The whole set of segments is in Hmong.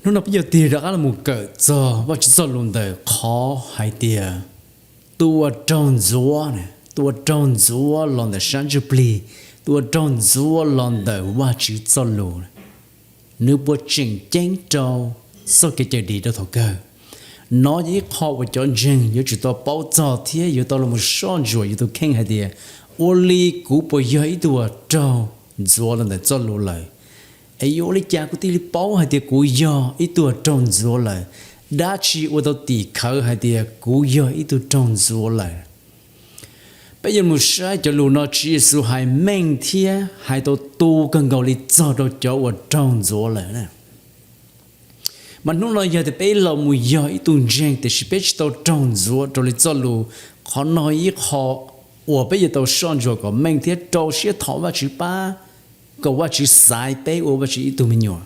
Hnub no peb yuav tig rov qab los mus kawm txog Vajtswv txoj lus ntawm qhov hais tias tus uas raug ntxuav, tus uas raug ntxuav los ntawm sab ntsuj plig, tus uas raug ntxuav los ntawm Vajtswv txoj lus, nws puas tseem ceeb rau txoj kev cawm dim rau thaum kawg. Nov yog ib qho uas cov ntseeg yuav tsum tau paub txog thiab yuav tau los soj ntsuam yus tus kheej hais tias, ua li kuv puas yog ib tug uas raug ntxuav los ntawm txoj lus lawm? Es yuav ua li cas kuv thiaj li paub hais tias kuv yog ib tug uas raug ntxuav lawm? Dab tsi ua tau tim khawv hais tias kuv yog ib tug raug ntxuav lawm? Peb yuav mus saib cov lus no Tswv Yexus hais meej thiab hais tau tu kawg nkaus li txog rau cov uas raug ntxuav lawm. Mas hnub no yog tias peb los mus yog ib tug ntseeg tiam sis peb tsis tau raug ntxuav raws li txoj lus, qhov no ib qho uas peb yuav tau soj ntsuam kom meej thiab rau siab thov Vajtswv pab kom Vajtswv xaiv peb ua Vajtswv ib tug me nyuam.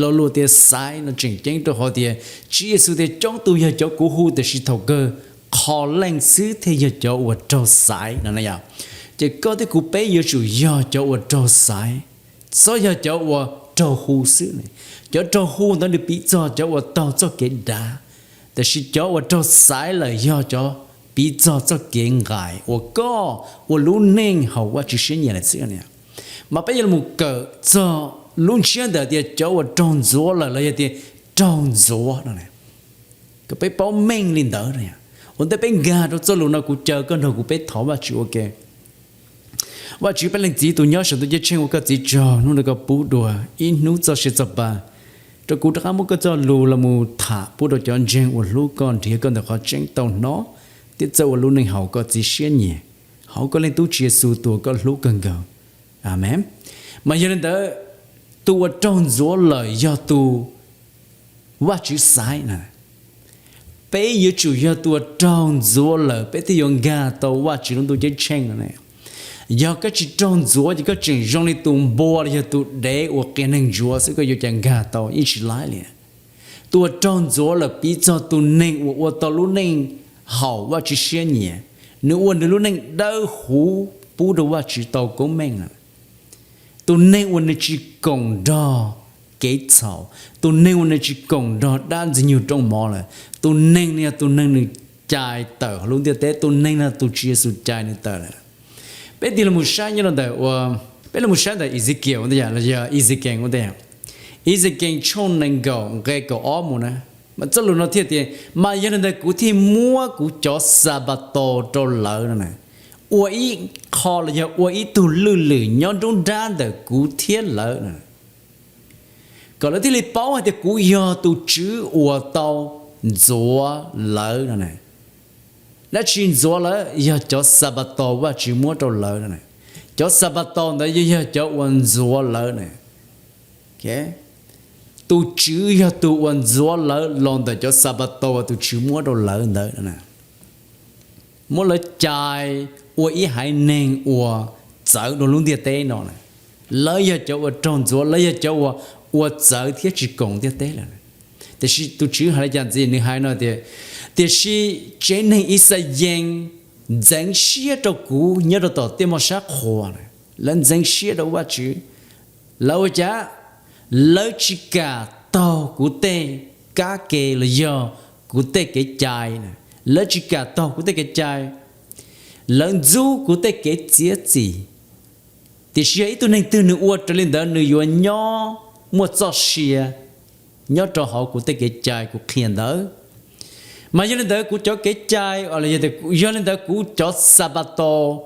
Lo lus tias xaiv no tseem ceeb rau qhov tias Tswv Yexus tias coob tus yog cov kuv hu tiam sis thaum kawg qho leej xwb thiaj yog cov uas raug xaiv no. Ces koj thiab kuv peb yuav tsum yog cov uas raug xaiv, txhob yog cov uas raug hu xwb. Cov raug hu ntawd nws piv txog cov uas taug txoj kev dav, tiam sis cov uas raug xaiv lawm yog cov piv txog txoj kev nqaim uas koj ua lub neej haum Vajtswv siab nyiam lawm xwb. Mas peb yuav los kawm txog lub ntsiab ntawm tias cov uas raug ntxuav lawm los yog tias raug ntxuav no, kom peb paub meej li ntawd. Ua ntej peb nkag rau txoj lus no kuv caw koj nrog kuv peb thov Vajtswv ua ke. Vajtswv peb leej txiv tus nyob saum ntuj ceeb tsheej, ua koj txiv tsaug hnub no koj pub dua ib hnub txoj sia txoj pa rau kuv rov qab muab koj txoj lus los mus tham pub rau cov ntseeg uas hlub koj nrhiav koj ntawm qhov tseeb tau hnov thiab txawj ua lub neej haum koj txiv siab nyiam, hauv koj leej tub Tswv Yexus tus uas koj hlub kawg nkaus. Amees. Mas yog li ntawd, tus uas raug ntxuav lawm yog tus Vajtswv xaiv na. Peb yuav tsum yog tus uas raug ntxuav lawm peb thiaj yuav nkag tau Vajtswv lub ntuj ceeb tsheej no ne. Yog koj tsis raug ntxuav ces koj tseem zoo li tus npua los yog tus dev uas qias neeg ntsuav xwb, koj yuav cas nkag tau, yeej tsis laib li. Tus uas raug ntxuav lawm piv txog tus neeg uas ua tau lub neej haum Vajtswv siab nyiam, nws ua nws lub neej dawb huv pub rau Vajtswv tau koob meej. Tus neeg uas nws tsis koom nrog kev txhaum, tus neeg uas nws tsis koom nrog dab ntxwg nyoog rooj mov lawm, tus neeg no yog tus neeg nws cais tawm hauv lub ntiaj teb, tus neeg no tus Tswv Yexus cais nws tawm lawm. Peb tig los mus saib nyob rau ntawm, peb los mus saib ntawm Ezekiel los yog Ezekiel ua ntej, Ezekiel tshooj nees nkaum nqe kaum ob mus na. Mas txoj lus no thiaj tias, mas yog li ntawd kuv thiaj muab kuv cov Xanpataus rau lawv no na, ua ib qho los yog ua ib tug lwj lwm nyob nruab nrab ntawm kuv thiab lawv no, kom lawv thiaj li paub hais tias kuv yog tus Tswv uas tau ntxuav lawv no. Dab tsi ntxuav lawv? Yog cov Xanpataus Vajtswv muab rau lawv no. Cov Xanpataus ntawd yog, yog cov uas ntxuav lawv na. Tus Tswv yog tus uas ntxuav lawv los ntawm cov Xanpataus uas tus Tswv muab rau lawv ntawd. Muab lawv cais ua ib haiv neeg uas txawv rau lub ntiaj teb no. Lawv yog cov uas raug ntxuav, lawv yog cov uas ua txawv thiab tsis koom ntiaj teb lawm. Tiam sis tus Tswv hais li cas ntxiv? Nws hais no tias, tiam sis tsev neeg Yixalayees ntxeev siab rau kuv nyob rau tom tej moj sab qhua. Lawv ntxeev siab rau Vajtswv. Lawv ua cas? Lawv tsis kam taug kuv tej kab ke los yog kuv tej kev cai. Lawv tsis kam taug kuv tej kev cai. Lawv ntxub kuv tej kev txiav txim. Tiam sis yog ib tug neeg twg nws ua raws li ntawd, nws yuav nyob muaj txoj sia nyob rau hauv kuv tej kev cai kuv qhia ntawd. Mas yog li ntawd kuv cov kev cai, yog li ntawd kuv cov Xanpataus,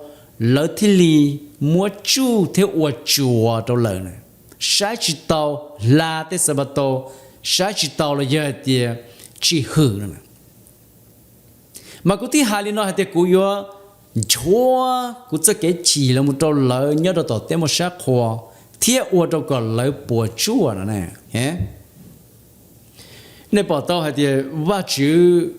lawv thiaj li muab tsuj thiab ua tsuas rau lawm na. Saib tsis taus, hla tej Xanpataus, saib tsis taus los yog hais tias tsis hwm no. Mas kuv thiaj hais li no hais tias kuv yuav nchuav kuv txoj kev chim los mus rau lawv nyob rau tom tej moj sab qhua thiab ua rau kom lawv puas tsuaj no ne. Nej pom tau hais tias Vajtswv,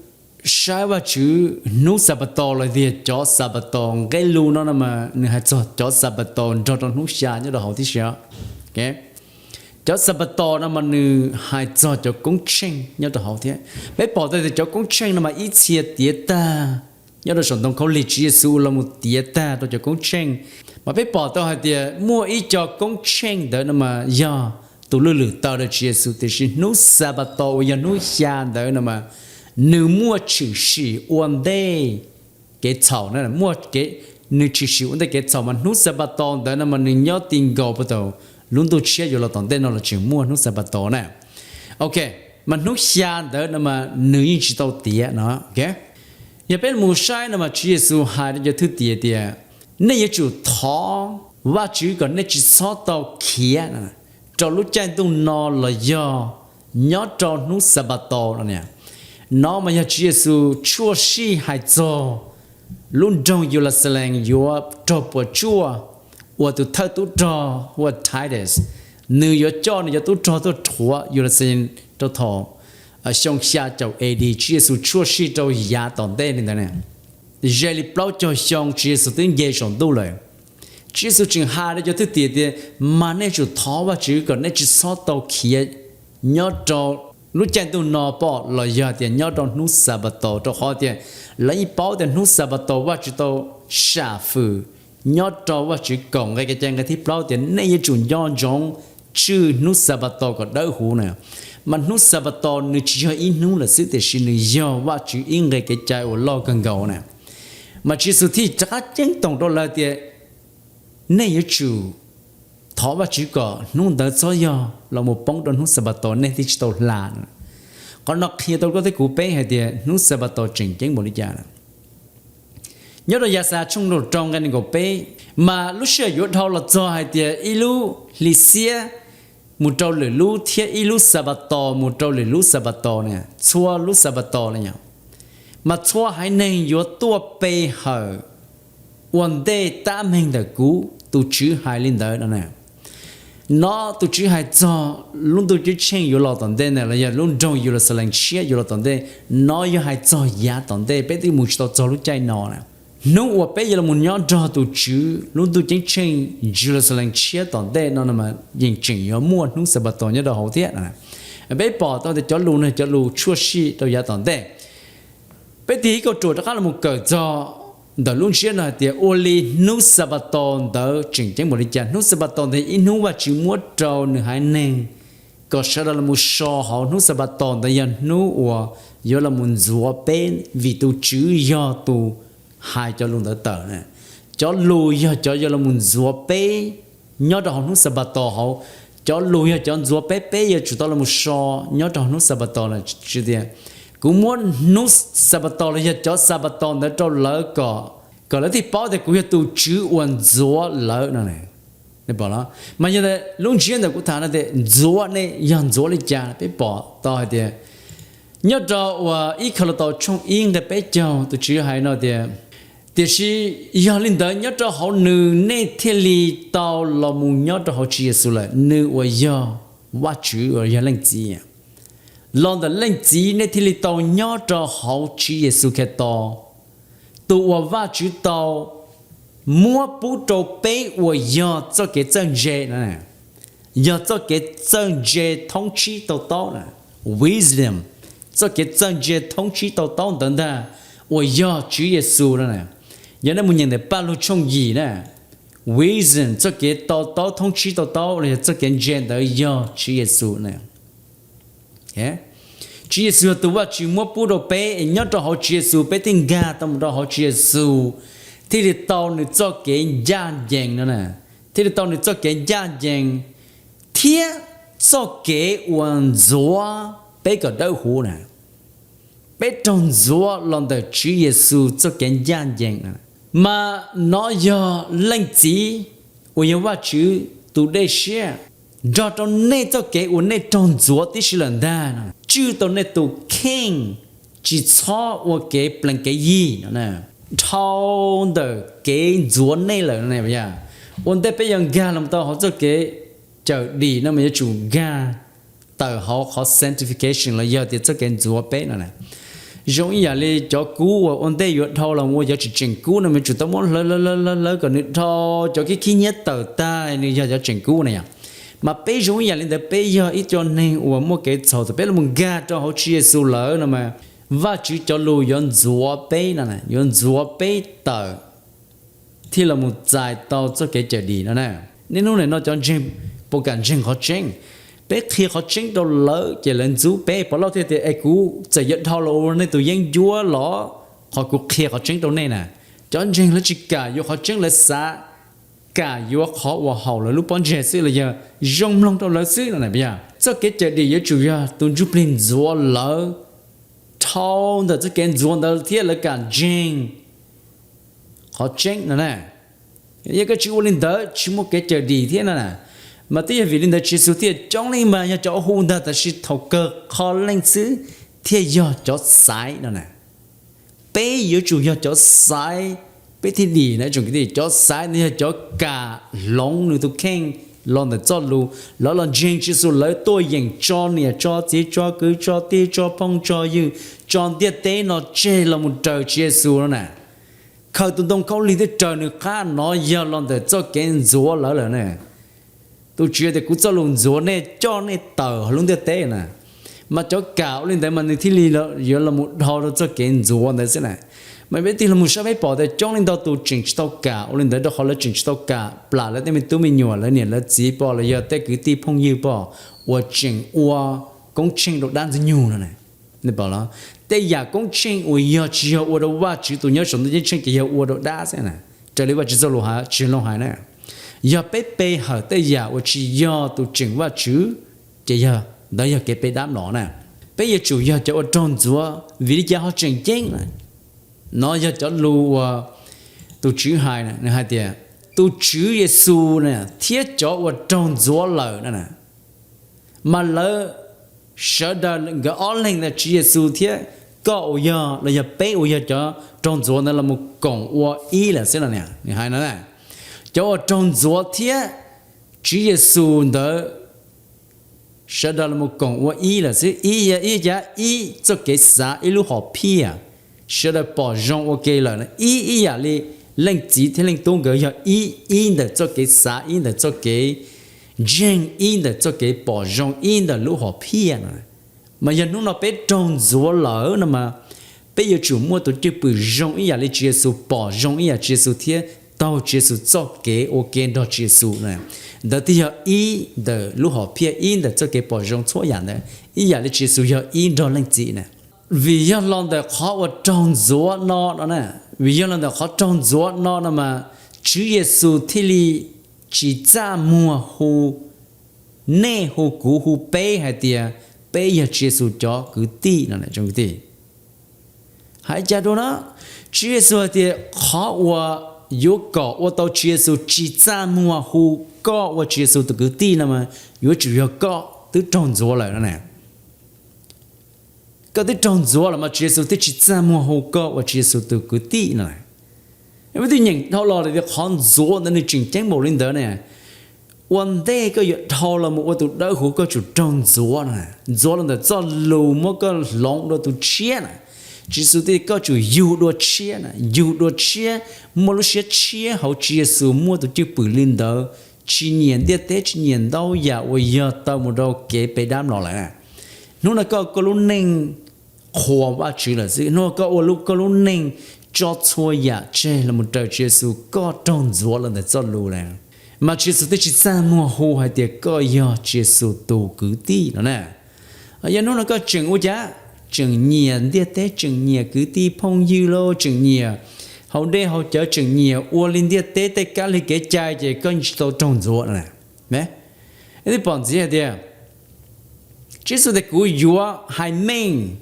saib Vajtswv hnub Xanpataus los tias cov Xanpataus, nqe lus no no mas nws hais txog cov Xanpataus nrog rau hnub xya nyob rau hauv thiab si. Cov Xanpataus no mas nws hais txog cov koob tsheej nyob rau hauv thiab. Peb pom tau tias cov koob tsheej no mas ib txhia tiav tag nyob rau saum ntoo khaub lig, Tswv Yexus los mus tiav tag rau cov koob tsheej. Mas peb pom tau hais tias muaj ib co koob tsheej ntawd no mas yog tus lwj lwm taw rau Tswv Yexus, tiam sis hnub Xanpataus uas yog hnub xya ntawd no mas nws muaj tshwm sim ua ntej kev txhaum na, nws tshwm sim ua ntej kev txhaum, mas hnub Xanpataus ntawd no mas nws nyob ti nkaus puag thaum lub ntuj tshiab yuav los tom ntej no los tseem muaj hnub Xanpataus na. Ok, mas hnub xya ntawd no mas nws yeej tsis tau tiav no. Yog peb mus saib no mas Tswv Yexus hais rau cov thwj tim tias, nej yuav tsum thov Vajtswv kom nej tsis txhob tau khiav rau lub caij ntuj no los yog nyob rau hnub Xanpataus no. No mas yog Tswv Yexus tshuaj sij hais txog lub nroog Yeluxalees yuav raug puas tsuaj, uas tus thawj tub rog hu ua Titus, nws yuav coj nws cov tub rog tuaj rhuav Yeluxalees rau thaum xyoo xya caum A D. Tswv Yexus tshuaj sij rau yav tom ntej li ntawd, ze li plaub caug xyoo Tswv Yexus twb nce saum ntuj lawm. Tswv Yexus tseem hais rau cov thwj tim tias, mas nej tsum thov Vajtswv kom nej tsis txhob tau khiav nyob rau lub caij ntuj no pom los yog tias nyob rau hnub Xanpataus, rau qhov tias lawv yeej paub tias hnub Xanpataus Vajtswv tau sam fwm nyob rau Vajtswv kaum nqe kev cai nqe thib plaub tias nej yuav tsum nco ntsoov tswj hnub Xanpataus kom dawb huv na. Mas hnub Xanpataus nws tsis yog ib hnub lawm xwb, tiam sis nws yog Vajtswv ib nqe kev cai uas loj kawg nkaus na. Mas Tswv Yexus thiaj rov qab ceeb toom rau lawv tias, nej yuav tsum thov Vajtswv kom hnub ntawd txhob yog los mus poob rau hnub Xanpataus nej thiaj tsis tau hla. Qhov no qhia tau koj thiab kuv peb hais tias hnub Xanpataus tseem ceeb npaum li cas. Nyob rau Yaxayas tshooj rau rau nqe nees nkaum peb, mas lub sij hawm yuav dhau los txog hais tias ib lub hli xiab mus rau lwm lub thiab ib lub Xanpataus mus rau lwm lub Xanpataus na, txhua lub Xanpataus li yom. Mas txhua haiv neeg yuav tuaj pe hawm ua ntej tab meeg ntawm kuv, tus Tswv hais li ntawd no. No tus Tswv hais txog lub ntuj ceeb tsheej yuav los tom ntej na, los yog lub nroog Yeluxalees tshiab yuav los tom ntej. No yog hais txog yav tom ntej, peb twb mus tsis tau txog lub caij no na. Hnub uas peb yuav los nyob nrog tus Tswv lub ntuj ceeb tsheej Yeluxalees tshiab tom ntej no mas yeej tseem yuav muaj hnub Xanpataus nyob rau hauv thiab. Peb pom tau tias cov lus no cov lus tshuaj sij rau yav tom ntej. Peb tig ib kauj ruam rov qab los mus kawm txog ntawm lub ntsiab no hais tias ua li hnub Xanpataus ntawd tseem ceeb npaum li cas. Hnub Xanpataus ntawd ib hnub Vajtswv muab rau nws haiv neeg kom sawv daws los mus so hauv hnub Xanpataus ntawd yog hnub uas yuav los mus ntxuav peb, vim tus Tswv yog tus hais cov lus ntawd tawm na. Cov lus yog cov yuav los mus ntxuav peb nyob rau hauv hnub Xanpataus hauv. Cov lus yog cov ntxuav peb, peb yuav tsum tau los mus so nyob rau hauv hnub Xanpataus lawm tias, kuv muab hnub Xanpataus los yog cov Xanpataus ntawd rau lawv kom, kom lawv thiaj paub tias kuv yog tus Tswv uas ntxuav lawv no. Mas yog lub ntsiab ntawm kuv tham no tias ntxuav nej yog ntxuav li cas, peb pom tau hais tias nyob rau uas ib Kauleethaus tshooj ib nqe peb caug tus Tswv hais no tias, tiam sis yog li ntawd nyob rau hauv nws nej thiaj li tau los mus nyob rau hauv Tswv Yexus lawm, nws uas yog Vajtswv uas yog Leej Txiv. Los ntawm Leej Txiv nej thiaj li tau nyob rau hauv Tswv Yexus Khetos, tus uas Vajtswv tau muab pub rau peb uas yog txoj kev txawj ntse no, yog txoj kev txawj ntse thoob tsib to taub na, wisdom, txoj kev txawj ntse thoob tsib to taub ntawd ntag, uas yog Tswv Yexus no. Yog nej mus nyeem ntawm Paj Lug tshooj yim na, wisdom, txoj kev to taub thoob tsib to taub los yog txoj kev ntse ntawd yog Tswv Yexus na. Tswv Yexus yog tus Vajtswv muab pub rau peb, es nyob rau hauv Tswv Yexus peb thiaj nkag tau mus rau hauv Tswv Yexus, thiaj li tau nws txoj kev ncaj ncees no, thiaj li tau nws txoj kev ncaj ncees thiab txoj kev uas ntxuav peb kom dawb huv na. Peb raug ntxuav los ntawm Tswv Yexus txoj kev ncaj ncees. Mas no yog Leej Txiv uas yog Vajtswv tus dej siab nrog rau nej txoj kev uas nej raug ntxuav tib si lawm ntag, tswj tau nej tus kheej tsis txhob ua kev plees kev yig no. Dhau ntawm kev ntxuav nej lawm, ua ntej peb yuav nkag los tau hauv txoj kev cawm dim no mas yuav tsum nkag tawm hauv qhov sanctification los yog tias txoj kev ntxuav peb no. Zoo ib yam li cov kub uas ua ntej yuav dhau los ua cov tseem tseem kub no mas yuav tsum tau muab hlawv hlawv hlawv hlawv kom nws dhau cov khib khib nyiab tawm tag nws yog cov tseem kub na yom. Mas peb zoo ib yam li ntawd, peb yog ib co neeg uas muaj kev txhaum, thaum peb los nkag rau hauv Tswv Yexus lawm no mas Vajtswv cov lus yuav ntxuav peb no, yuav ntxuav peb tawm thiaj los mus txais tau txoj kev cawm dim no na. Niaj hnub nim no cov ntseeg puas kam ntseeg qhov tseeb? Peb qhia qhov tseeb rau lawv ces lawv ntxub peb. Pov Lauj thiaj tias, es kuv txawm yuav dhau los ua nej tus yeeb ncuab los qhov kuv qhia qhov tseeb rau nej na. Cov ntseeg lawv tsis kam yuav qhov tseeb, lawv xav kam yuav qhov uas haum lawv lub pob ntseg xwb los yog zoo mloog rau lawv xwb no. Txoj kev cawm dim yuav tsum yog tus ntsuj plig ntxuav lawv dhau ntawm txoj kev ntxuav ntawd thiab lawv kam ntseeg qhov tseeb no na. Yog koj tsis ua li ntawd tsis muaj kev cawm dim thiab no na. Mas twb yog vim li ntawd Tswv Yexus thiaj coob leej mas yog cov hu ntag, tab sis thaum kawg qho leej xwb thiaj yog cov xaiv no na. Peb yuav tsum yog cov xaiv, peb thiaj dim na tsoom kwv tij. Cov xaiv no yog cov kam hloov nws tus kheej los ntawm txoj lus, lawv los ntseeg Tswv Yexus, lawv tuaj yeem tso niam tso txiv tso kwv tso tij tso phooj tso ywg, tso ntiaj teb no tseg los mus raws Tswv Yexus no na. Khaws tus ntoo khaub lig thiab raws nws qab, no yog los ntawm txoj kev ntxuav lawv lawm na. Tus Tswv tias, kuv txoj lus ntxuav nej coj nej tawm hauv lub ntiaj teb na. Mas cov kam ua li ntawd mas nws thiaj li yuav los mus dhau rau txoj kev ntxuav ntawd xwb na. Mas peb tig los mus saib peb pom tias coob leej ntau tus tseem tsis tau kam ua li ntawd rau qhov lawv tseem tsis tau kam plam lawv tej me tub me nyuam, lawv niam lawv txiv pom los yog tej kwv tij phooj ywg pom uas tseem ua koob tsheej rau dab ntxwg nyoog no na. Tej yam koob tsheej uas yog tsis yog ua rau Vajtswv tus nyob saum ntuj ceeb tsheej ces yog ua rau dab xwb na. Raws li Vajtswv txoj lus hais, Tswv Yexus hais na, yog peb pe hawm tej yam uas tsis yog tus tseem Vajtswv, ces yog ntawd yog kev pe dab mlom na. Peb yuav tsum yog cov uas raug ntxuav vim li cas ho tseem ceeb na. No yog cov lus uas tus Tswv hais, nws hais tias tus Tswv Yexus na thiab cov uas raug ntxuav lawm na, mas lawv sawv daws nkawd ob leeg ntawd, Tswv Yexus thiab koj uas yog los yog peb uas yog cov raug ntxuav ntawd los mus koom ua ib lawm xwb no. Nws hais no, cov uas raug ntxuav thiab Tswv Yexus ntawd sawv daws los mus koom ua ib lawm xwb. Ib yog ib cav, ib txoj kev xav, ib lub hom phiaj, sawv daws pom zoo ua ke lawm. Ib, ib yam li leej txiv thiab leej tub nkawd yog ib, ib ntawm txoj kev xav, ib ntawm txoj kev ntseeg, ib ntawm txoj kev pom zoo, ib ntawm lub hom phiaj no. Mas yog hnub no peb raug ntxuav lawm no mas peb yuav tsum muaj tus cwj pwm zoo ib yam li Tswv Yexus, pom zoo ib yam Tswv Yexus thiab taug Tswv Yexus txoj kev ua ke nrog Tswv Yexus na. Ntawd twb yog ib ntawm lub hom phiaj, ib ntawm txoj kev pom zoo txhua yam ntawd, ib yam li Tswv Yexus yog ib nrog leej txiv na. Vim yog los ntawm qhov uas raug ntxuav no no na, vim yog los ntawm qhov raug ntxuav no no mas Tswv Yexus thiaj li tsis txaj muag hu nej, hu kuv, hu peb hais tias peb yog Tswv Yexus cov kwv tij no. Hais cas dua no, Tswv Yexus hais tias qhov uas yuav kom ua tau Tswv Yexus tsis txaj muag hu koj ua Tswv Yexus tus kwv tij no mas yuav tsum yog koj twb raug ntxuav lawm no na. Koj twb raug ntxuav los mas Tswv Yexus twb tsis txaj muag hu koj ua Tswv Yexus tus kwv tij no. Peb twb nyeem dhau los tias qhov ntxuav ntawd nws tseem ceeb npaum li ntawd ne. Ua ntej koj yuav dhau los mus ua tus dawb huv koj tsum raug ntxuav no. Ntxuav los ntawm txoj lus muab koj hloov dua tus tshiab na. Tswv Yexus tias koj tsum yug dua tshiab na, yug dua tshiab, muaj lub siab tshiab hauv Tswv Yexus, muaj tus cwj pwm li ntawd, tsis nyiam ntiaj teb, tsis nyiam ntau yam uas yog tau mus rau kev pe dab mlom lawm na. Hnub no koj, koj lub neej qhuas Vajtswv lawm xwb, hnub no koj ua lub, koj lub neej tso txhua yam tseg los mus raws Tswv Yexus, koj raug ntxuav los ntawm txoj lus lawm. Mas Tswv Yexus twb tsis txaj muag hu hais tias koj yog Tswv Yexus tus kwv tij no na. Yog hnub no koj tseem ua cas, tseem nyiam ntiaj teb, tseem nyiam kwv tij phooj ywg los tseem nyiam haus dej haus cawv, tseem nyiam ua li ntiaj teb tej kab li kev cai ces koj tsis tau raug ntxuav no. Twb pom ntxiv hais tias Tswv Yexus tias kuv yuav hais meej,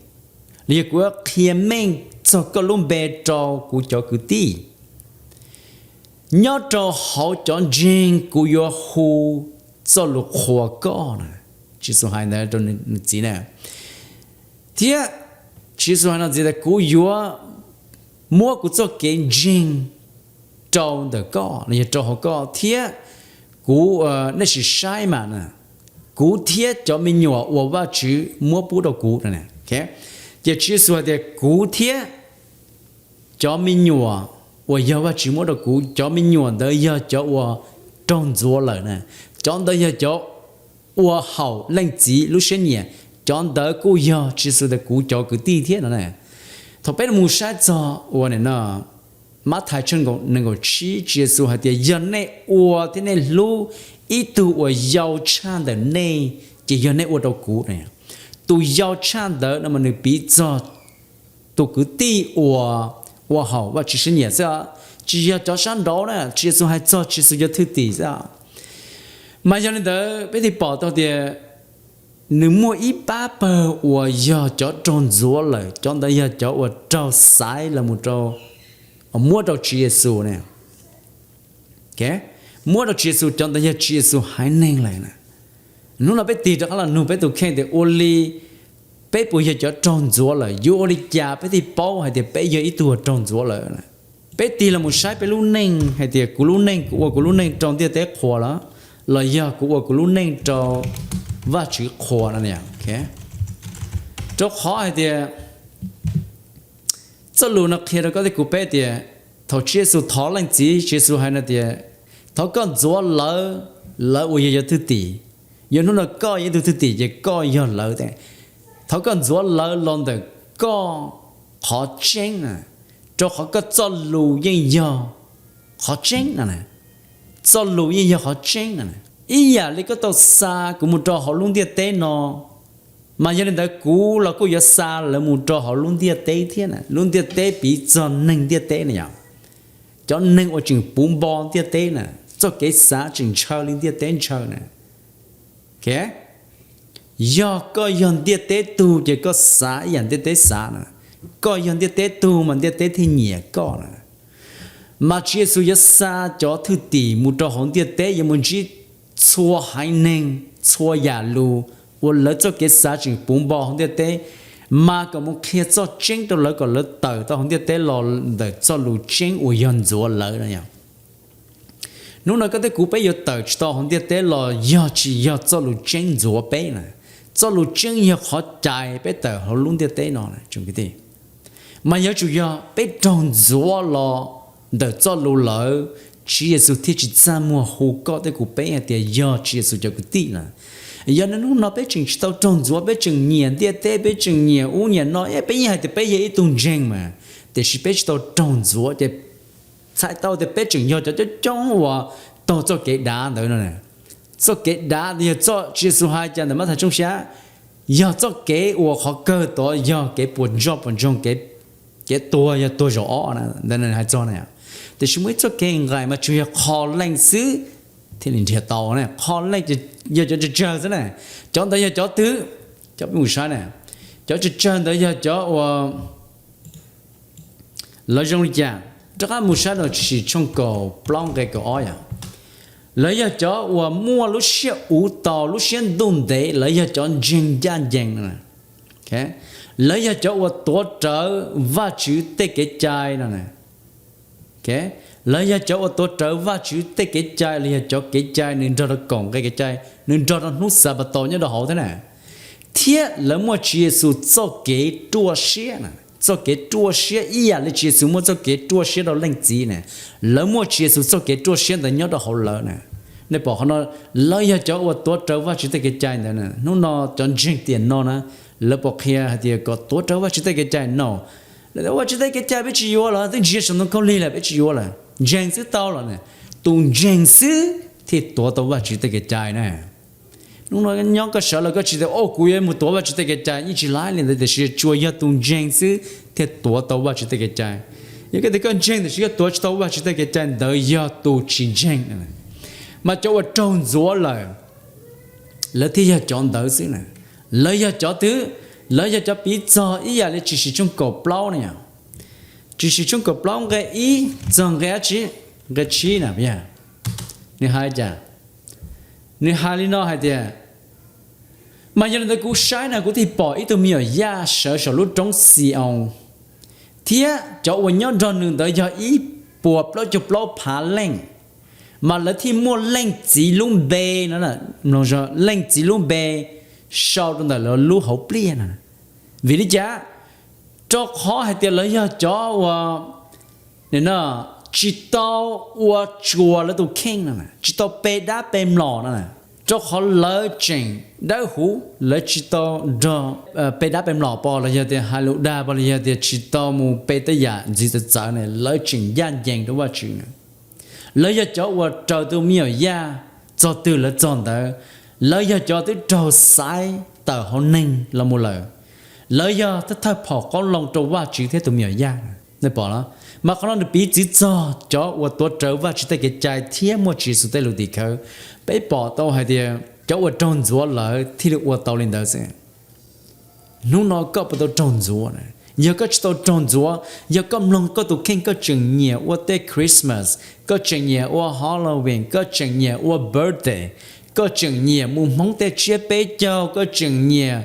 los yog kuv yuav qhia meej txog koj lub npe rau kuv cov kwv tij. Nyob rau hauv cov ntseeg kuv yuav hu txoj lus qhuas koj no. Tswv Yexus hais ntawd rau nws txiv na. Thiab Tswv Yexus hais no ntxiv tias kuv yuav muab kuv txoj kev ntseeg rau ntawm koj, los yog rau hauv koj, thiab kuv, nej sim saib mas, kuv thiab cov me nyuam uas Vajtswv muab pub rau kuv. Ces Tswv Yexus hais tias kuv thiab cov me nyuam uas yog Vajtswv muab rau kuv, cov me nyuam ntawd yog cov uas raug ntxuav lawm na, cov ntawd yog cov ua haum leej txiv lub siab nyiam, cov ntawd kuj yog Tswv Yexus tias kuv cov kwv tij thiab no na. Thaum peb mus saib txog uas no, Mathais tshooj nees nkaum tsib, Tswv Yexus hais tias yog nej ua thiab nej hlub ib tug uas yau tshaj ntawm nej ces yog nej ua rau kuv. Tus yau tshaj ntawd no mas nws piv txog tus kwv tij uas ua haum Vajtswv siab nyiam xwb, tsis yog cov sab nraud na. Tswv Yexus hais txog Tswv Yexus cov thwj tim xwb. Mas yog li ntawd peb thiaj pom tau tias nws muaj ib pab pawg uas yog cov raug ntxuav lawm, cov ntawd yog cov uas raug xaiv los mus rau, muab rau Tswv Yexus ne. Muab rau Tswv Yexus, cov ntawd yog Tswv Yexus haiv neeg lawm na. Hnub no peb tig rov qab los nug peb tus kheej tias ua li peb puas yog cov raug ntxuav lawm? Yuav ua li cas peb thiaj paub hais tias peb yog ib tug raug ntxuav lawm? Peb tig los mus saib peb lub neej hais tias kuv lub neej, kuv ua kuv lub neej rau ntiaj teb qhuas los, los yog kuv ua kuv lub neej rau Vajtswv qhuas no. Rau qhov hais tias txoj lus no qhia rau koj thiab kuv peb tias thaum Tswv Yexus thov Leej Txiv, Tswv Yexus hais no tias, thov koj ntxuav lawv, lawv uas yog cov thwj tim. Yog hnub no koj yog ib tug thwj tim ces koj yog lawv. Thov koj ntxuav lawv los ntawm koj qhov tseeb, rau qhov koj txoj lus yeej yog qhov tseeb no. Txoj lus yeej yog qhov tseeb no. Ib yam li koj tau xa kuv mus rau hauv lub ntiaj teb no, mas yog li ntawd kuv los kuj yuav xa lawv mus rau hauv lub ntiaj teb thiab na. Lub ntiaj teb piv txog neeg ntiaj teb na yom, cov neeg uas tseem puv npo ntiaj teb na, txoj kev xav tseem ntshaw li ntiaj teb ntshaw na. Yog koj yog ntiaj teb tug ces koj xav ib yam ntiaj teb xav na. Koj yog ntiaj teb tug mas ntiaj teb thiaj nyiam koj na. Mas Tswv Yexus yuav xa cov thwj tim mus rau hauv ntiaj teb, yuav mus ntsib txhua haiv neeg, txhua yam lus uas lawv txoj kev xav tseem puv npo hauv ntiaj teb, mas kom mus qhia txoj tseeb rau lawv kom lawv tawm tau hauv ntiaj teb los ntawm txoj lus tseeb uas yog ntxuav lawv no. Hnub no koj thiab kuv peb yuav tawm tsis tau hauv ntiaj teb los yog tsis yog txoj lus tseeb ntxuav peb na. Txoj lus tseeb yog qhov cais peb tawm hauv lub ntiaj teb no. Mas yuav tsum yog peb raug ntxuav los ntawm txoj lus lawm, Tswv Yexus thiaj tsis txaj muag hu koj thiab kuv peb hais tias yog Tswv Yexus cov kwv tij na. Yog hnub no peb tseem tsis tau raug ntxuav, peb tseem nyiam ntiaj teb, peb tseem nyiam ub nyiam no, peb yeej hais tias peb yog ib tug ntseeg mas, tiam sis peb tsis tau raug ntxuav ces txhais tau tias peb tseem yog cov coob coob uas taug txoj kev dav ntawd no. Txoj kev dav ntawd yog txoj Tswv Yexus hais cas ntawm Mathais tshooj xya, yog txoj kev uas qhov kawg tod yog kev puas ntsoog puas ntsoog, kev tuag yog tuag zaum ob ntawd hais txog na. Tiam sis muaj ib txoj kev nqaim mas tsuas yog qho leej xwb thiaj li nrhiav tau. Qho leej yog cov tsawg tsawg xwb na. Cov ntawd yog cov twg? Cov peb mus saib na, cov tsawg tsawg ntawd yog cov uas lawv zoo li cas? Rov qab mus saib rau Tshwm Sim tshooj kaum plaub nqe kaum ob yom. Lawv yog cov uas muaj lub siab uv tau, lub siab ntuj ntev, lawv yog cov ntseeg ncaj ncees no. Lawv yog cov uas tuav rawv Vajtswv tej kev cai no. Lawv yog cov uas tuav rawv Vajtswv tej kev cai los yog cov kev cai nws nrog rau kaum nqe kev cai, nws nrog rau hnub Xanpataus nyob rau hauv thiab na. Thiab lawv muaj Tswv Yexus txoj kev ruaj siab, txoj kev ruaj siab ib yam li Tswv Yexus muaj txoj kev ruaj siab rau Leej Txiv na. Lawv muaj Tswv Yexus txoj kev ruaj siab ntawd nyob rau hauv lawv na. Nej pom qhov no, lawv yog cov uas tuav rawv Vajtswv tej kev cai ntawd na. Hnub no cov ntseeg tiam no na, lawv pom qhia hais tias kom tuav rawv Vajtswv tej kev cai no. Lawv tias Vajtswv tej kev cai peb tsis yuav lawm, twb ntsia saum ntoo khaub lig lawm peb tsis yuav lawm, ntseeg xwb tau lawm. Tus ntseeg xwb thiaj tuav tau Vajtswv tej kev cai na. Hnub no nyob koj sawv los koj tsis tias o kuv yuav mus tuav Vajtswv tej kev cai, yeej tsis laib li ntawd, tiam sis tsuas yog tus ntseeg xwb thiaj tuav tau Vajtswv tej kev cai. Yog koj tias koj ntseeg tiam sis koj tuav tsis tau Vajtswv tej kev cai, ntawd yog tus tsis ntseeg. Mas cov uas raug ntxuav lawm, lawv thiaj yog cov ntawd xwb na. Lawv yog cov twg? Lawv yog cov piv txog ib yam li Tshwm Sim tshooj kaum plaub na yom. Tshwm Sim tshooj kaum plaub nqe ib txog nqe dab tsi? Nqe tsib na. Nws hais cas? Nws hais li no hais tias, mas yog li ntawd kuv saib na kuv thiaj pom ib tug me nyuam yaj sawv saum lub roob Xi-oos, thiab cov uas nyob nrog nws ntawd yog ib puas plaub caug plaub phav leej. Mas lawv thiaj muaj Leej Txiv lub npe no, Leej Txiv lub npe sau rau ntawm lawv lub hauv pliaj na. Vim li cas? Rau qhov hais tias lawv yog cov uas tsis tau ua tsuas lawv tus kheej no, tsis tau pe dab pe mlom no. Rau qhov lawv tseem dawb huv, lawv tsis tau nrog pe dab pe mlom pom los yog tias hais lus dag pom los yog tias tsis tau mus pe tej yam ntxiv txawv txawv na, lawv tseem ncaj ncees rau Vajtswv na. Lawv yog cov uas raws tus me nyuam yaj, txog twg lawv txog ntawd. Lawv yog cov twb raug xaiv tawm hauv neeg los mus lawm. Lawv yog thawj thawj phaum qoob loo rau Vajtswv thiab tus me nyuam yaj. Pom los? Mas qhov no nws piv txwv txog cov uas tuav rawv Vajtswv tej kev cai thiab muaj Tswv Yexus tej lus tim khawv. Peb pom tau hais tias cov uas raug ntxuav lawm thiaj li ua tau li ntawd xwb. Hnub no koj puas tau raug ntxuav? Yog koj tsis tau raug ntxuav, yog koj mloog koj tus kheej koj tseem nyiam ua tej Christmas, koj tseem nyiam ua Halloween, koj tseem nyiam ua birthday, koj tseem nyiam mus Hmoob tej tsiab peb caug, koj tseem nyiam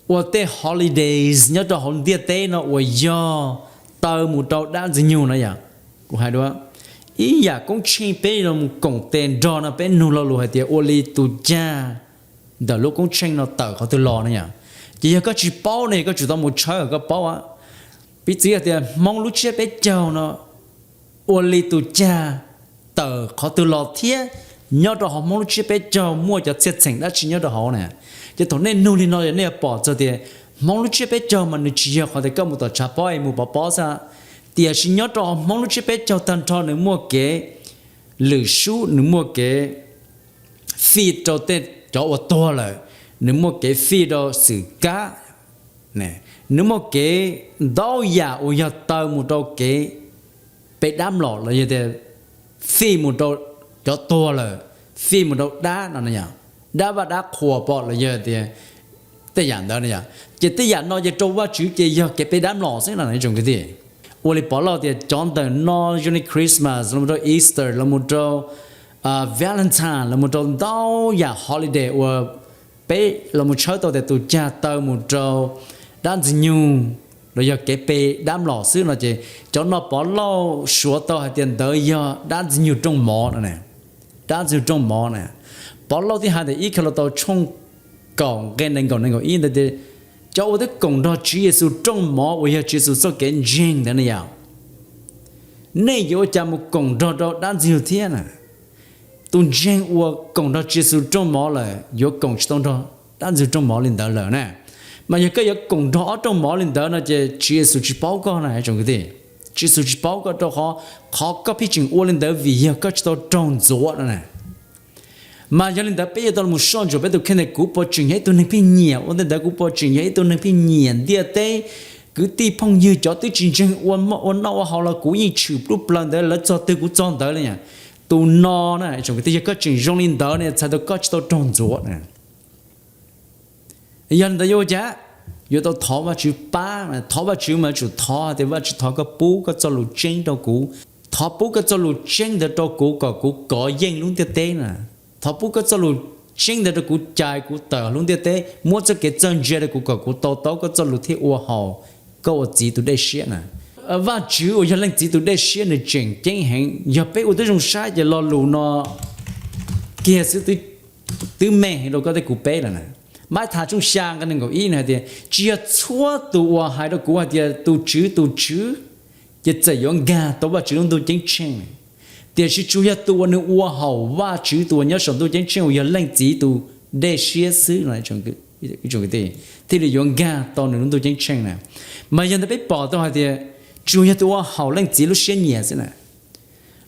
ua tej holidays nyob rau hauv ntiaj teb no uas yog taw mus rau dab Ntxwg Nyoog no yom. Kuv hais dua, ib yam koob tsheej peb los koom tes nrog no peb nug lo lus hais tias ua li tus cag ntawm lub koob tsheej no tawm qhov twg los no yom. Ces yog koj tsis paub ne, koj tsum tau mus tshawb koj paub. Piv txwv hais tias Hmoob lub tsiab peb caug no ua li tus cag tawm qhov twg los thiab nyob rau hauv Hmoob lub tsiab peb caug muaj cov txhia txheem dab tsi nyob rau hauv na. Ces thaum nej nug li no nej yuav pom txog tias Hmoob lub tsiab peb caug mas nws tsis yog qhov tias koj mus tom tshav pob es mus pov pob xwb, tiam sis nyob rau hauv Hmoob lub tsiab peb caug tag nrho nws muaj kev lwm sub, nws muaj kev fij rau tej cov uas tuag lawm, nws muaj kev fij rau xwm kab, nws muaj kev ntau yam uas yog taw mus rau kev pe dab mlom los yog tias fij mus rau cov tuag lawm, fij mus rau dab no, dab vaj dab qhuas pom los yog tias tej yam ntawd no yom. Ces tej yam no ces rau Vajtswv ces yog kev pe dab mlom xwb no tsoom kwv tij. Ua li Pov Lauj tias cov ntawm no zoo li Christmas los mus rau Easter los mus rau Valentine los mus rau ntau yam holiday uas peb los mus tshawb tau tias tus cag taw mus rau dab Ntxwg Nyoog los yog kev pe dab mlom xwb no ces cov no Pov Lauj suav tau hais tias ntawd yog dab Ntxwg Nyoog rooj mov no. Dab Ntxwg Nyoog rooj mov na. Pov Lauj thiaj hais tias ib Kalataus tshooj kaum nqe nees nkaum nees nkaum ib ntawd tias cov uas twb koom nrog Tswv Yexus rooj mov uas yog Tswv Yexus txoj kev ntseeg ntawd ne yom, nej yuav ua cas mus koom nrog rau dab Ntxwg Nyoog thiab na? Tus ntseeg uas koom nrog Tswv Yexus rooj mov lawm yuav koom tsis tau nrog dab Ntxwg Nyoog rooj mov li ntawd lawm na. Mas yog koj yuav koom nrog ob rooj mov li ntawd no ces Tswv Yexus tsis paub koj na tsoom kwv tij. Tswv Yexus tsis paub koj rau qhov, qhov koj pheej tseem ua li ntawd vim yog koj tsis tau raug ntxuav no na. Mas yog li ntawd peb yuav tau los soj ntsuam peb tus kheej tias kuv puas tseem yog ib tug neeg pheej nyiam ua ntej ntawd, kuv puas tseem yog ib tug neeg pheej nyiam ntiaj teb, kwv tij phooj ywg cov twb tsis ntseeg ua noj ua haus los kuv yeej tshwm plub plaws ntawd, lawv txog twg kuv txog ntawd li. Tus no na tsoom kwv tij, yog koj tseem zoo li ntawd ne txhais tau koj tsis tau raug ntxuav. Yog li ntawd yuav ua cas? Yuav tau thov Vajtswv pab. Thov Vajtswv mas yuav tsum thov tias Vajtswv thov koj pub koj txoj lus tseeb rau kuv, thov pub koj txoj lus tseeb ntawd rau kuv kom kuv kov yeej lub ntiaj teb na. Thov pub koj txoj lus tseeb ntawd rau kuv cais kuv tawm lub ntiaj teb, muab txoj kev txawj ntse rau kuv kom kuv to taub koj txoj lus thiab ua haum koj ua txiv tus dej siab na. Vajtswv uas yog leej txiv tus dej siab nws tseem ceeb heev, yog peb ua tib zoo saib ces lo lus no kiag xwb twb me heev rau koj thiab kuv peb lawm na. Mathais tshooj xya nqe nees nkaum ib nws hais tias tsis yog txhua tus uas hais rau kuv hais tias tus Tswv, tus Tswv, ces txawm yuav nkag tau Vajtswv lub ntuj ceeb tsheej, tiam sis tsuas yog tus uas nws ua haum Vajtswv tus uas nyob saum ntuj ceeb tsheej uas yog leej txiv tus dej siab xwb no thiaj li yuav nkag tau nws lub ntuj ceeb tsheej na. Mas yog ntawd peb pom tau hais tias tsuas yog tus ua haum leej txiv lub siab nyiam xwb na.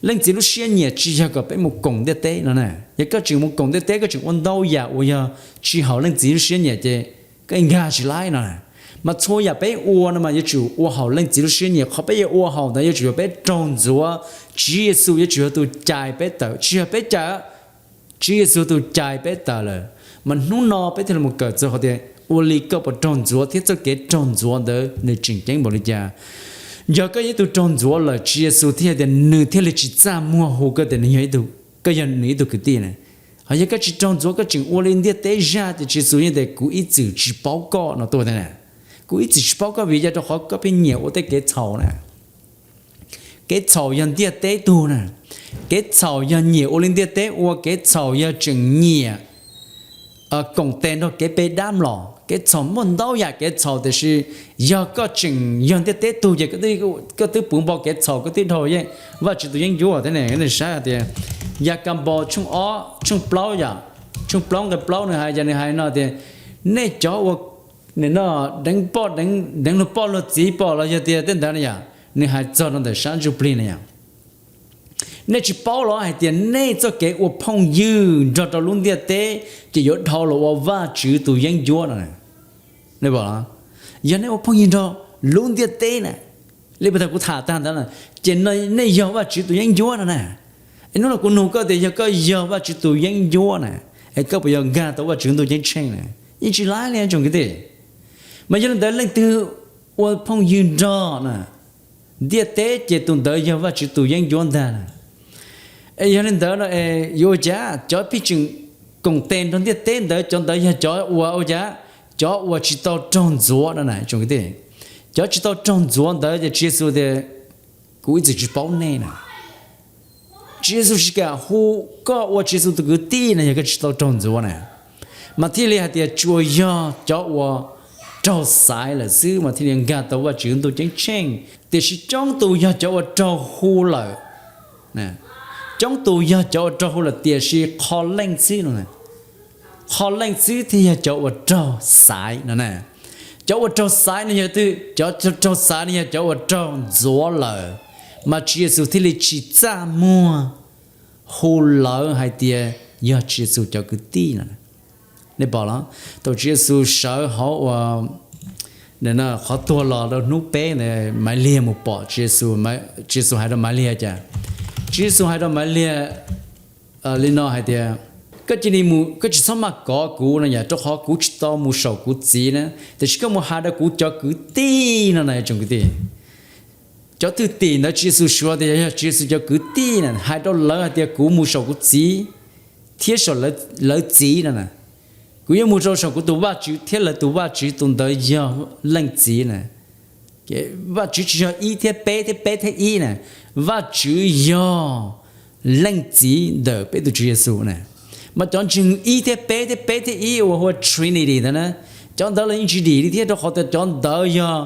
Leej txiv lub siab nyiam tsis yog kom peb mus koom ntiaj teb no na. Yog koj tseem mus koom ntiaj teb koj tseem ua ntau yam uas yog tsis haum leej txiv lub siab nyiam ces koj nkag tsis laib no. Mas txhua yam peb ua no mas yuav tsum ua haum leej txiv lub siab nyiam, qhov peb yuav ua haum ntawd yuav tsum yog peb raug ntxuav, Tswv Yexus yuav tsum yog tus cais peb tawm, tsis yog peb cais, Tswv Yexus tus cais peb tawm lawm. Mas hnub no peb thiaj li mus kawm txog qhov tias ua li koj puas raug ntxuav thiab txoj kev raug ntxuav ntawd nws tseem ceeb npaum li cas. Yog koj yog ib tug raug ntxuav lawm Tswv Yexus thiaj tias nws thiaj li tsis txaj muag hu koj tias nws yog, koj yog nws ib tug kwv tij na. Ho yog koj tsis raug ntxuav koj tseem ua li ntiaj teb zaj ces Tswv Yexus yeej tias kuv ib txwm tsis paub koj no tuaj thiab na. Kuv ib txwm tsis paub koj vim yog rau qhov koj pheej nyiam ua tej kev txhaum na. Kev txhaum yog ntiaj teb tug na. Kev txhaum yog nyiam ua li ntiaj teb ua, kev txhaum yog tseem nyiam koom tes nrog kev pe dab mlom. Kev txhaum muaj ntau yam kev txhaum tiam sis yog koj tseem yog ntiaj teb tug ces koj twb puv npo kev txhaum koj twb dhau yeej Vajtswv tus yeeb ncuab thiab ne. Saib tias Yakaunpaus tshooj ob tshooj plaub yom, tshooj plaub nqe plaub nws hais, yog nws hais no tias nej cov ua deev poj, deev luag poj luag txiv pom los yog tias tej ntawd na yom, nws hais txog rau ntawm sab ntsuj plig na yom. Nej tsis paub los hais tias nej txoj kev ua phooj ywg nrog rau lub ntiaj teb ces yuav dhau los ua Vajtswv tus yeeb ncuab no? Yog nej ua phooj ywg nrog lub ntiaj teb na, li puag thaum kuv tham tag ntawd, ces nej yog Vajtswv tus yeeb ncuab no na. Es hnub no kuv nug koj tias yog koj yog Vajtswv tus yeeb ncuab na, es koj puas yog nkag tau Vajtswv ntuj ceeb tsheej na? Yeej tsis laib li tsoom kwv tij. Mas yog li ntawd leej twg ua phooj ywg nrog na ntiaj teb ces tus ntawd yog Vajtswv tus yeeb ncuab ntag na. Es yog li ntawd no es yuav ua cas cov pheej tseem koom tes nrog ntiaj teb ntawd, cov ntawd yog cov uas ua cas, cov uas tsis tau raug ntxuav no na tsoom kwv tij. Cov tsis tau raug ntxuav ntawd ces Tswv Yexus tias kuv ib txwm tsis paub nej na. Tswv Yexus tsis kam hu koj ua Tswv Yexus tus kwv tij no yog koj tsis tau raug ntxuav na. Mas thiaj li hais tias tsuas yog cov uas raug xaiv lawm xwb mas thiaj li nkag tau Vajtswv ntuj ceeb tsheej. Tiam sis coob tus yog cov uas raug hu lawm. Coob tus yog cov uas raug hu lawm tiam sis qhov leej xwb no, qhov leej xwb thiaj yog cov uas raug xaiv no na. Cov uas raug xaiv no yog twg? Cov raug xaiv no yog cov uas raug ntxuav lawm, mas Tswv Yexus thiaj li tsis txaj muag hu lawv hais tias yog Tswv Yexus cov kwv tij no. Nej pom los thaum Tswv Yexus sawv hauv ua qhov tuag los rau hnub peb ntawd, Maiv Liag mus pom Tswv Yexus, Tswv Yexus hais rau Maiv Liag cas? Tswv Yexus hais rau Maiv Liag li no hais tias, koj cia li mus, koj tsis txhob maj kov kuv no yom, rau qhov kuv tsis tau mus saum kuv Txiv na, tiam sis koj mus hais rau kuv cov kwv tij no na tsoom kwv tij. Cov thwj tim ntawd Tswv Yexus suav tias yog Tswv Yexus cov kwv tij na, hais rau lawv hais tias kuv mus saum kuv Txiv thiab saum lawv Txiv no na. Kuv yuav mus rau saum kuv tus Vajtswv thiab lawv tus Vajtswv, tus ntawd yog Leej Txiv na. Vajtswv tsis yog ib thiab peb thiab peb thiab ib na, Vajtswv yog Leej Txiv ntawm peb tus Tswv Yexus na. Mas cov ntseeg ib thiab peb thiab peb thiab ib uas hu ua Trinity ntawd na, cov ntawd los yeej tsis dim li thiab, rau qhov tias cov ntawd yog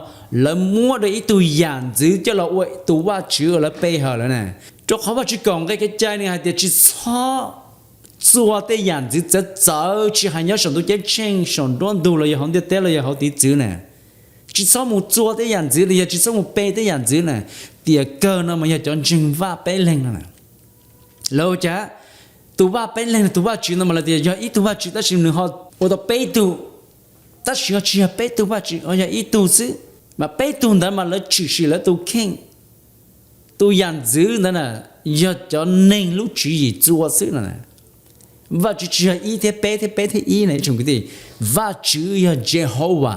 lawv muab dua ib tug yam ntxwv coj los ua tus Vajtswv uas lawv pe hawm lawm na. Rau qhov Vajtswv kaum nqe kev cai nws hais tias tsis txhob txua tej yam ntxwv txawv txawv, tsis hais nyob saum ntuj ceeb tsheej, saum nruab ntug los yog hauv ntiaj teb los yog hauv tiv txwv na. Tsis txhob mus txua tej yam ntxwv los yog tsis txhob mus pe tej yam ntxwv na. Tiam kawg no mas yog cov ntseeg vaj peb leeg no na. Lawv ua cas tus vaj peb leeg, tus Vajtswv no mas lawv tias yog ib tug Vajtswv tab sis nws ho ua tau peb tug, tab sis ho tsis yog peb tug Vajtswv, ho yog ib tug xwb. Mas peb tug ntawd mas lawv tshwm sim lawv tus kheej, tus yam ntxwv ntawd na, yog cov neeg lub tswv yim txua xwb no. Vajtswv tsis yog ib thiab peb thiab peb thiab ib na tsoom kwv tij. Vajtswv yog Jehova,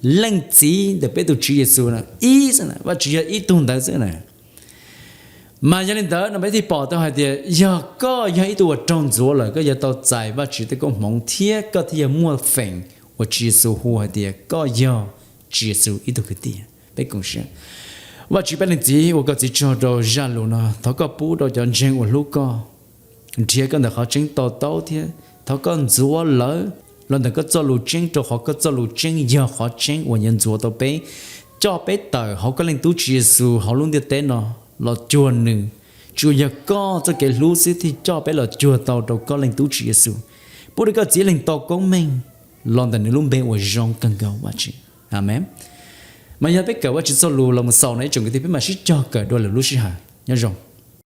Leej Txiv ntawm peb tus Tswv Yexus no ib xwb, Vajtswv yog ib tug ntawd xwb na. Mas yog li ntawd no peb thiaj pom tau hais tias yog koj yog ib tug uas raug ntxuav lawm, koj yuav tau txais Vajtswv tej koob hmoov thiab koj thiaj yog muaj feem uas Tswv Yexus hu hais tias koj yog Tswv Yexus ib tug kwv tij. Peb koom siab. Vajtswv peb Leej Txiv, ua koj txiv tsaug rau zaj lus no, thov koj pub rau cov ntseeg uas hlub koj nrhiav koj ntawm qhov tseeb to taub thiab thov koj ntxuav lawv los ntawm koj txoj lus tseeb, rau qhov koj txoj lus tseeb yog qhov tseeb uas yuav ntxuav tau peb, coj peb tawm hauv koj Leej Tub Tswv Yexus hauv lub ntiaj teb no los cuag nws. Tsuas yog koj txoj kev hlub xwb thiaj coj peb los cuag tau rau koj Leej Tub Tswv Yexus. Pub rau koj txiv leeg tau koob meej los ntawm nws lub npe uas zoo kawg nkaus Vajtswv. Amees. Mas yog peb kawm Vajtswv txoj lus los mus xaus no ib tsoom kwv tij, peb mam sib cog kawm dua lwm lub sij hawm. Nyob zoo.